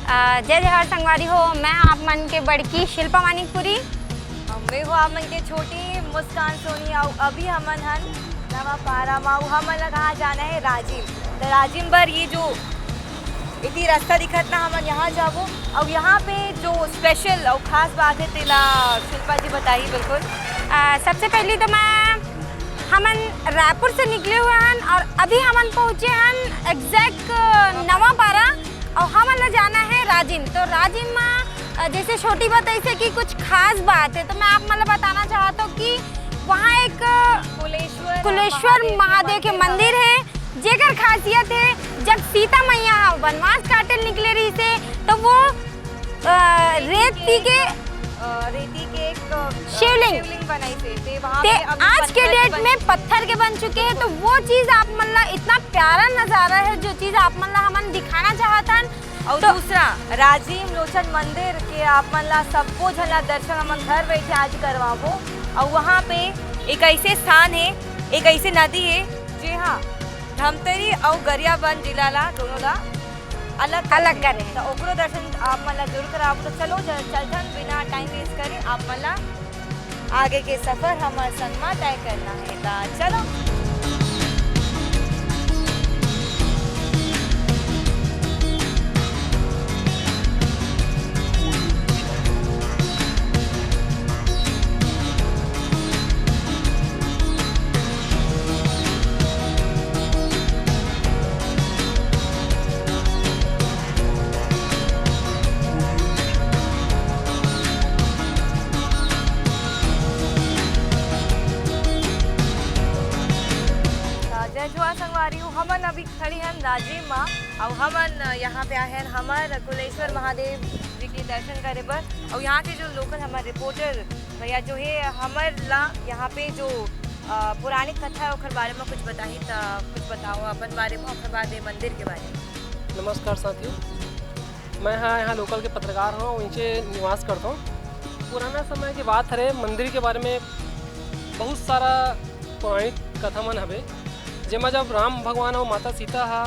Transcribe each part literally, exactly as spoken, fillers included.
अ, जय जोहार संगवारी हो, मैं आप मन के बड़की शिल्पा मानिकपुरी। अउ मैं हूँ आप मन के छोटी मुस्कान सोनी। अउ अभी हमन हन नवापारा मा, अउ हमन ला कहाँ जाना है? राजिम। तो राजिम बर ये जो इति रास्ता दिखत ना, हमन यहाँ जाबो। अउ यहाँ पे जो स्पेशल अउ खास बात है, तेला शिल्पा जी बताही बिल्कुल। अ, सबसे पहली तो मैं, हमन रायपुर से निकले हुए हन और अभी हमन पहुँचे हन एग्जैक्ट नवापारा। और हमन ला जाना है राजिम। तो राजिम मा, अ, जैसे छोटी बताई से कि कुछ खास बात है, तो मैं आप मन ला बताना चाहत हूँ कि वहाँ एक, अ, कुलेश्वर कुलेश्वर महादेव महादेव के के मंदिर है, जेकर खासियत है, जब सीता मैया ह वनवास काटे निकले रहिस हे, तो वो, अ, रेती के अ, रेती के एक, अ, शिवलिंग। शिवलिंग बनाई थे, ते वहाँ ते पे अभी आज के पत्थर के डेट बन में पत्थर के बन चुके हैं। तो वो चीज आप मन ला इतना प्यारा नजारा है, जो चीज आप मन ला हमन दिखाना चाहत हन। और तो दूसरा, राजीव लोचन मंदिर के आप मन ला, सबको झन ला दर्शन हमन घर बैठे आज करवाबो। और वहाँ पे एक ऐसे स्थान है, एक ऐसे नदी है, जे हाँ धमतरी और गरियाबंद जिला ला, दोनों ला अलग अलग करे। करे। तो ओकरो दर्शन आप मन ला जरूर कराबो। तो चलो, ज-, चलथन बिना टाइम वेस्ट करे, आप मन ला आगे के सफर हमर संग मा तय करना है। तो चलो। अ, जय जोहार संगवारी हो, हमन अभी खड़े हन राजिम मा, अउ हमन, अ, यहाँ पे आए हन हमर कुलेश्वर महादेव जी के दर्शन करे बर। अउ यहाँ के जो लोकल हमर रिपोर्टर भैया जो है, हमर ला यहाँ पे जो, अ, पौराणिक कथा है, ओकर बारे में कुछ बताही, त कुछ बताओ अपन बारे में, ओकर बाद ये मंदिर के बारे में। नमस्कार साथियों, मैं हाँ यहाँ लोकल के पत्रकार हूँ, नीचे निवास करता हूँ। पुराना समय की बात हरे, मंदिर के बारे में बहुत सारा पौराणिक कथा मन हवे, जेमा जब राम भगवान और माता सीता हा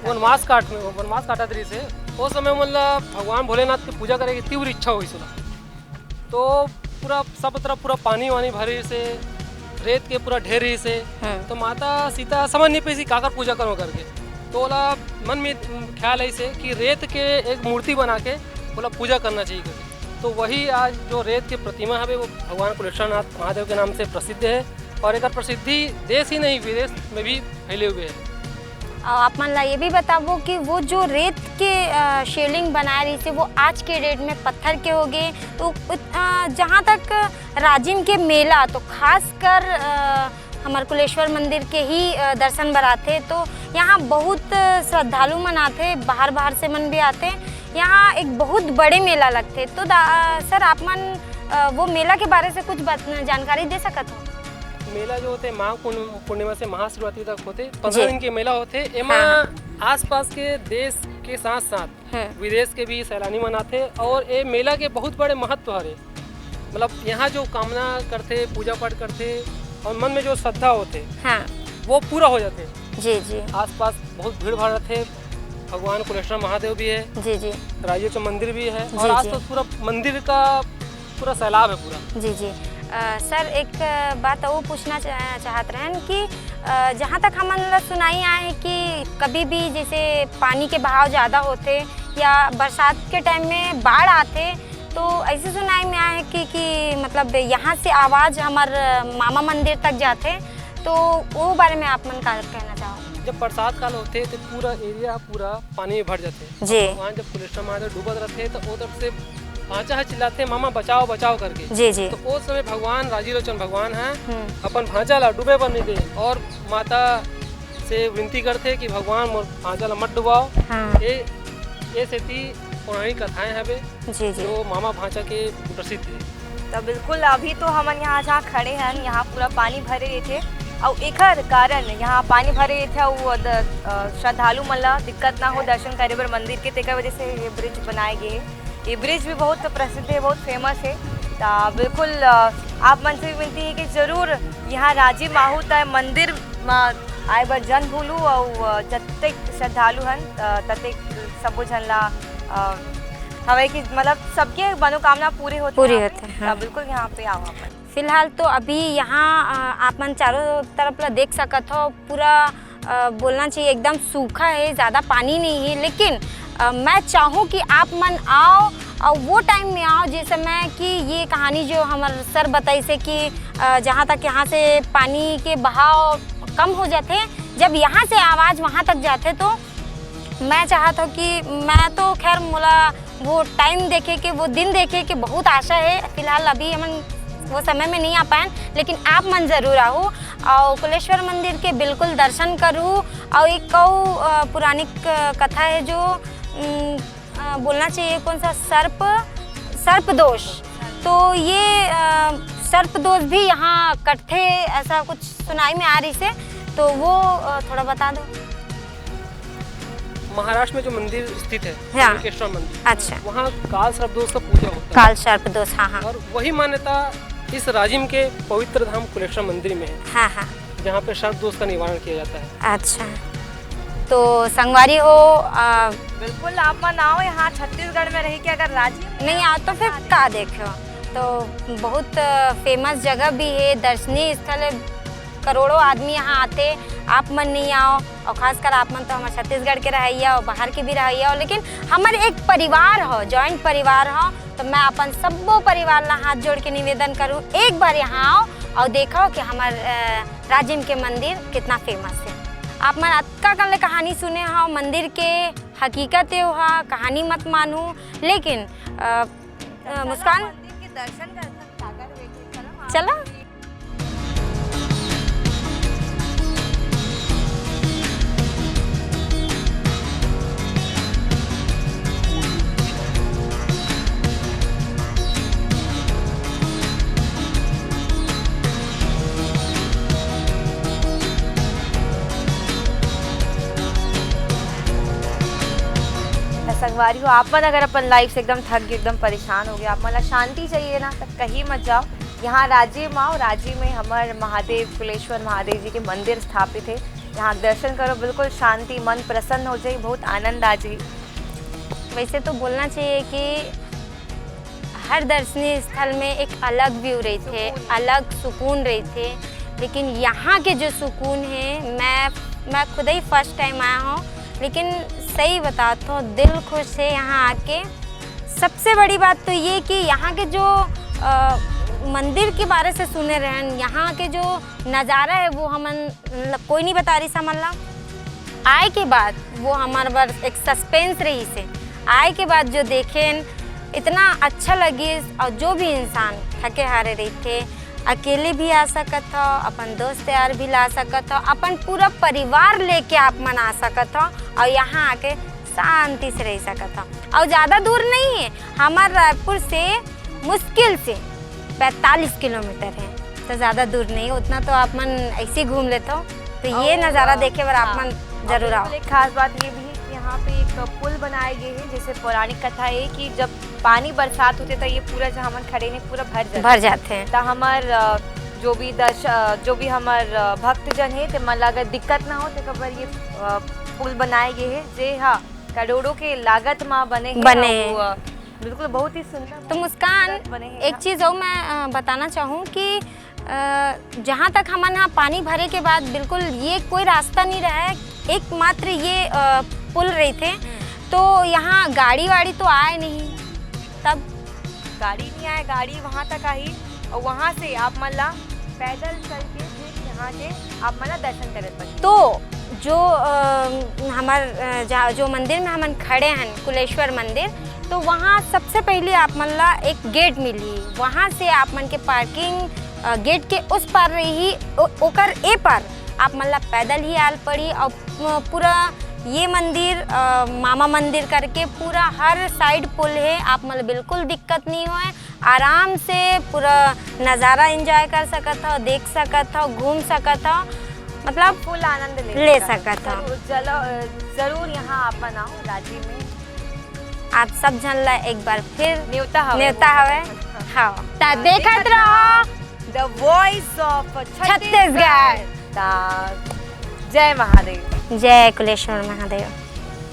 वनवास काट में, वनवास काटत रहिस हे, ओ समय मन ला भगवान भोलेनाथ के पूजा करे के तीव्र इच्छा होइस ओला। तो पूरा सब तरफ पूरा पानी वानी भरे से, रेत के पूरा ढेर रहिस हे। हम्म। तो माता सीता समझ नहीं पाइस काकर पूजा करो करके। तो ओला मन में ख्याल आइस हे कि रेत के एक मूर्ति बना के ओला पूजा करना चाहिए करके। तो वही आज जो रेत के प्रतिमा हवे, वो भगवान कुलेश्वरनाथ महादेव के नाम से प्रसिद्ध है और एकर प्रसिद्धि देश ही नहीं, विदेश में भी फैले हुए हैं। अउ आप मन ला ये भी बताबो कि वो जो रेत के, अ, शिवलिंग बनाए रहिस हे, वो आज के डेट में पत्थर के हो गए। तो, अ, जहाँ तक राजिम के मेला, तो खासकर, अ, हमर कुलेश्वर मंदिर के ही, अ, दर्शन बर आथे। तो यहाँ बहुत श्रद्धालु मन आथे, बाहर बाहर से मन भी आथे। यहाँ एक बहुत बड़े मेला लगथे। तो दा-, अ, सर, आप मन, अ, वो मेला के बारे से कुछ बत-, जानकारी दे सकत हो? मेला जो होथे, माघ पूर्णि-, पूर्णिमा से महाशिवरात्रि तक होथे, पंद्रह जी। दिन के मेला होथे। एमा हाँ। आसपास के देश के साथ साथ हम्म। विदेश के भी सैलानी मन आथे और ये मेला के बहुत बड़े महत्व हरे। मतलब, यहाँ जो कामना करथे, पूजा पाठ करथे और मन में जो श्रद्धा होथे, हाँ। वो पूरा हो जाथे। जी, जी। आसपास बहुत भीड़ भाड़ रहथे, भगवान कुलेश्वर महादेव भी है, जी, जी। राजीव के मंदिर भी है जी, और जी। आसपास पूरा मंदिर का पूरा सैलाब है पूरा। जी, जी। अ, सर, एक बात और पूछना चा-, चाहत रहन कि, अ, जहाँ तक हमन ला सुनाई आए है कि कभी भी जैसे पानी के बहाव ज़्यादा होथे या बरसात के टाइम में बाढ़ आथे, तो ऐसे सुनाई में आए है कि, कि मतलब यहाँ से आवाज़ हमर मामा मंदिर तक जाथे, तो वो बारे में आप मन का कहना चाहो? जब बरसात काल होथे तो पूरा एरिया पूरा पानी में भर जाथे। जी। भगवान जब कुलेश्वर महादेव डूबत रहथे तो वो तरफ से भांचा ह चिल्लाथे, "मामा बचाओ, बचाओ" करके। जी, जी। तो उस समय भगवान राजीव लोचन भगवान है, हम्म। अपन भांचा ला डूबे बर नहीं दे और माता से विनती करथे कि भगवान मोर भांचा ला मत डुबाओ। हाँ। ये, ये सेती पौराणिक कथाएं हवे, जी, जी। जो मामा भांचा के प्रसिद्ध है। तो बिल्कुल, अभी तो हमन यहाँ जहाँ खड़े हन, यहाँ पूरा पानी भरे रहिथे, अउ एकर कारण यहाँ पानी भरे रहिथे, अउ द-, अ, श्रद्धालु मन ला दिक्कत ना हो दर्शन करे बर मंदिर के, तेकर वजह से ये ब्रिज बनाए गए हे। ये ब्रिज भी बहुत प्रसिद्ध है, बहुत फेमस है। तो बिल्कुल, अ, आप मन से भी विनती है कि जरूर यहाँ राजिम आहू त मंदिर म आए बर झन भूलू, अउ, अ, जतेक श्रद्धालु हन, अ, ततेक सबो झन ला, अ, हवे कि मतलब सबके मनोकामना पूरी होथे पूरी यहाँ पे। होथे, हाँ। तो बिल्कुल यहाँ पे आओ आप। फिलहाल तो अभी यहाँ, अ, आप मन चारों तरफ ला देख सकत हो, पूरा, अ, बोलना चाहिए एकदम सूखा है, ज़्यादा पानी नहीं है, लेकिन, अ, मैं चाहूँ कि आप मन आओ और वो टाइम में आओ जिस समय कि ये कहानी जो हमर सर बताइस हे कि, अ, जहाँ तक यहाँ से पानी के बहाव कम हो जाथे, जब यहाँ से आवाज़ वहाँ तक जाथे तो मैं चाहत हूँ कि मैं तो खैर मोला वो टाइम देखे के, वो दिन देखे के बहुत आशा है। फिलहाल अभी हमन वो समय में नहीं आ पाएन, लेकिन आप मन जरूर आहू और कुलेश्वर मंदिर के बिल्कुल दर्शन करू। और एक कऊ, अ, पुरानिक, अ, कथा है जो, उम, अ, बोलना चाहिए कौन सा सर्प, सर्प दोष। तो ये, अ, सर्प दोष भी यहाँ कटथे, ऐसा कुछ सुनाई में आ रहिस हे, तो वो, अ, थोड़ा बता दो। महाराष्ट्र में जो मंदिर स्थित है, हाँ। कुलेश्वर मंदिर, अच्छा। वहाँ काल सर्प दोष का पूजा होता है। काल सर्प दोष, हाँ, हाँ। और वही मान्यता इस राजिम के पवित्र धाम कुलेश्वर मंदिर में है, हाँ, हाँ। जहाँ पे सर्प दोष का निवारण किया जाता है। अच्छा, तो संगवारी हो, अ, बिल्कुल आप मन आओ यहाँ छत्तीसगढ़ में रह के अगर राजिम नहीं आओ तो फिर का देखो, तो बहुत, अ, famous जगह भी है, दर्शनीय स्थल है, करोड़ों आदमी यहाँ आथे, आप मन नहीं आओ, और खासकर आप मन तो हमर छत्तीसगढ़ के रहइया हो, बाहर के भी रहइया हो, लेकिन हमर एक परिवार हो, joint परिवार हो, तो मैं अपन सब्बो परिवार ला हाथ जोड़ के निवेदन करूँ, एक बार यहाँ आओ और देखो कि हमर, अ, राजिम के मंदिर कितना famous है। आप मन अतका कन ले कहानी सुने हो, मंदिर के हकीकत ये हो, कहानी मत मानू, लेकिन, अ, अ, मुस्कान, मंदिर के दर्शन करथन, सागर वेट, चलो, आप चलो। भी। त संगवारी हो, आप मन अगर अपन life से एकदम थक गए, एकदम परेशान हो गए, आप मन ला शांति चाहिए ना, तो कहीं मत जाओ। यहाँ राजिम आओ, राजिम में हमर महादेव, कुलेश्वर महादेव जी के मंदिर स्थापित है। यहाँ दर्शन करो, बिल्कुल शांति, मन प्रसन्न हो जाए, बहुत आनंद आ जाए। वैसे तो बोलना चाहिए कि हर दर्शनीय स्थल में एक अलग view रहिथे, सुकून। अलग सुकून रहिथे, लेकिन यहाँ के जो सुकून है, मैं, मैं खुद ही first time आया हूँ, लेकिन सही बतात हूँ, दिल खुश है यहाँ आके। सबसे बड़ी बात तो ये कि यहाँ के जो, अ, मंदिर के बारे से सुने रहन, यहाँ के जो नज़ारा है, वो हमन, मतलब, कोई नहीं बता रहिस हमन ला। आए के बाद वो हमर बर एक suspense रहिस हे। आए के बाद जो देखेन, इतना अच्छा लगिस। और जो भी इंसान थके हारे रहिथे, अकेले भी आ सकत हो, अपन दोस्त यार भी ला सकत हो, अपन पूरा परिवार लेके आप मन आ सकत हो और यहाँ आके शांति से रह सकत हो। और ज़्यादा दूर नहीं है, हमर रायपुर से मुश्किल से पैंतालीस किलोमीटर है, तो ज़्यादा दूर नहीं, उतना तो आप मन ऐसे ही घूम लेते हो। तो ये और, नज़ारा अ, देखे बर आप हाँ, मन और जरूर आओ। बिल्कुल एक खास बात ये भी है कि यहाँ पे एक पुल बनाए गए हैं, जैसे पौराणिक कथा है कि जब पानी बरसात होथे तो ये पूरा जहाँ हमन खड़े हैं पूरा भर जाथे। भर जाथे। तो हमर, अ, जो भी दर्श-, अ, जो भी हमर, अ, भक्तजन है, ते मन ला अगर दिक्कत ना हो, तो काबर ये, अ, पुल बनाए गए हैं, जे हा करोड़ों के लागत मा बने हैं बने और, हैं। अ, बिल्कुल, बहुत ही सुंदर तो मुस्कान, खूबसूरत बने हैं एक यहाँ। चीज़ और मैं, अ, बताना चाहूँ कि, अ, जहाँ तक हमन यहाँ पानी भरे के बाद बिल्कुल ये कोई रास्ता नहीं रहा है, एकमात्र ये, अ, पुल रहिथे, हम्म। तो यहाँ गाड़ी वाड़ी तो आए नहीं, तब गाड़ी नहीं आए, गाड़ी वहाँ तक आई और वहाँ से आप मन ला पैदल चल के फिर यहाँ के आप मन ला दर्शन करे पड़ी। तो जो, अ, हमर, अ, जा-, जो मंदिर में हमन खड़े हन, कुलेश्वर मंदिर, तो वहाँ सबसे पहले आप मन ला एक गेट मिली, वहाँ से आप मन के पार्किंग, अ, गेट के उस पार रही, ओ-, ओकर ए पार आप मन ला पैदल ही आल पड़ी। और, अ, पूरा ये मंदिर, अ, मामा मंदिर करके पूरा हर साइड पुल है, आप मन ला बिल्कुल दिक्कत नहीं होए। आराम से पूरा नज़ारा एंजॉय कर सकत हो, देख सकत हो, घूम सकत हो, मतलब फुल आनंद ले ले सकत सकत हो। जरूर, चलो, अ, जरूर यहाँ आप मन आओ राजिम में। आप सब झन ला एक बार फिर नेवता हवे नेवता बोल हवे। सकत हो। हाँ। त हाँ, देखत देखत रहो रहो The Voice of Chhattisgarh. Chhattisgarh. त जय महादेव। जय कुलेश्वर महादेव।